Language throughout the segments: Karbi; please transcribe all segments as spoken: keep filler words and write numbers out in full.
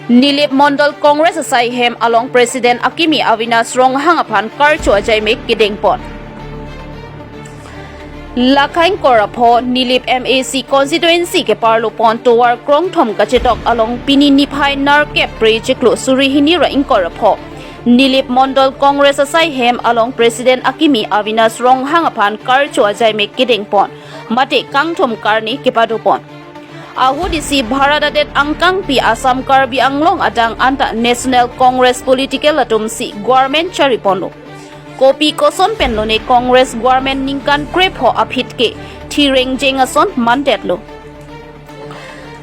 Nilip Mondol Congress asai hem along President akimi Avinash Ronghang aphan karcho ajaimek kedengpon. Lakhaing Korapho Nilip M A C constituency keparlopon tovar krongthom kachetok along pini niphai nerkep phre chiklo suri hini ra ingkorapho Nilip Mondol Congress asai hem along President akimi Avinash Ronghang aphan karcho ajaimek kedengpon mate kangthum karne kepadopon. Ahut isi Bharat adet angkangpi Assam Karbi Anglong adang anta National Congress political atum si government chariponlo. Kopi koson pen lone Congress government ningkan krepho aphi ke thireng jeng ason mandetlo.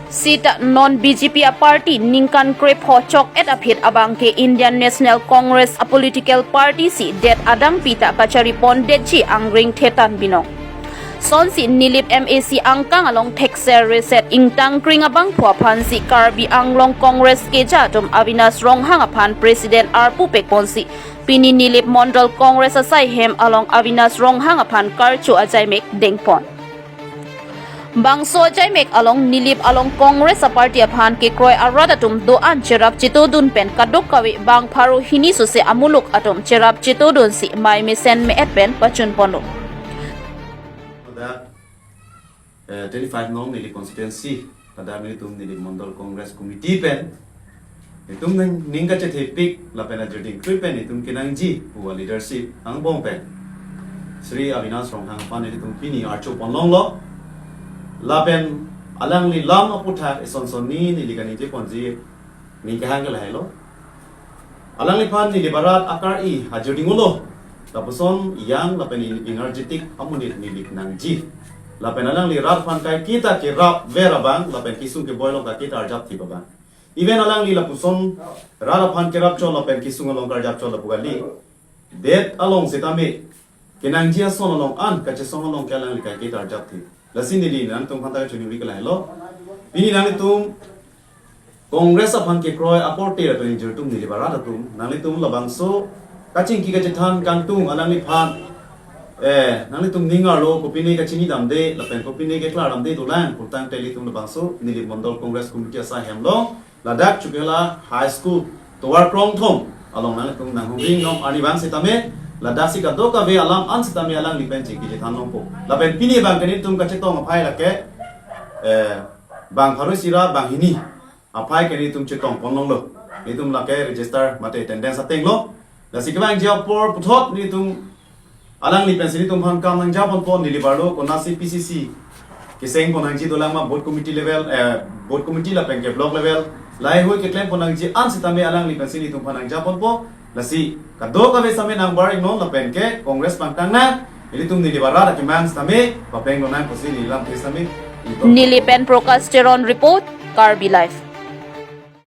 Sita non B J P aparty ningkan krepho chok-et aphi abang ke Indian National Congress a political party si det adang pita kacharipondetji angring thetan binong. Sonsi Nilip M A C angkang along thekser reset ingtang kring abangphu aphan si Karbi Anglong Congress keja atum Avinash Ronghang aphan President arpu pekponsi pini Nilip Mondol Congress asai hem along Avinash Ronghang aphan karcho ajaimek dengpon. Bangso ajaimek along Nilip along Congress aparty aphan kekroi arat atum do-an cherap chetodun pen kadokave bang pharo hini sose amuluk atum cherap chetodunsi mei mesen me-et pen pachunponlo. Pada eh, twenty-five nong Nilip constituency, pada nelitum Nilip Mondol Congress Committee pen nelitum ning, ning kachethepik lapen ajoding krui pen nelitum kenangji pu a leadership angbong pen Shri Avinash Ronghang aphan nelitum pini archo ponlonglo. Lapen alangli lam aputhak eson son ni neli kaningje ponji ning kehang ke lahelo. Alangliphan Nilip arat akar-i hajoding ulo. Lapuson yang lapen in-, energetic amonit Nilip nangji. Lapen alangli rat aphan kaiketa kerap ver abang lapen kesung keboi along kaiketa arjap thip abang. Even alangli lapuson rat aphan kerap chot lapen kesung along karjap chot lapu kali. Det along setame kenangji ason along an kachesong along ke alangli kaiketa arjap thip. Lasi neli nangtum aphan ta chuningri ke lahelo. Pini nanglitum Congress aphan kekroi aporte atum ingjir atum Nilip arat atum, nanglitum labangso kachingki kachethan kangtung alangliphan, eh, nanglitum ning arlo kopine kachini damde lapen kopine keklar damde dolang pulotangte ilitum labangso Nilip Mondol Congress Committee asai hem along ladak Chukela High School tovar krongthom along nanglitum nanghumri nong arnivang setame, ladaksi kadokave alam an setame alangli pen chingki chethan longpo. Lapen pini abang ke nelitum kachetong aphai lake, eh, bang pharo isi ra bang hini aphai ke nelitum chetong ponlonglo. Nelitum lake register mate attendance atenglo. Lasi kevangji apor puthot nelitum alangli pensi nelitum aphan kam nangjaponpo, Nilip arlo konatsi P C C keseng pon nangji dolang ma, booth committee level, eh, booth committee lapen ke block level, laheihui keklem pon nangji an setame alangli pensi nelitum aphan nangjaponpo. Lasi kadokave setame nangbar-iknon lapen ke Congress pangtang nang, ilitum Nilip arat akemang setame papleng lonang pusi neli lamthe setame ington. Nilip pen Prakash Teron report, Karbi Live.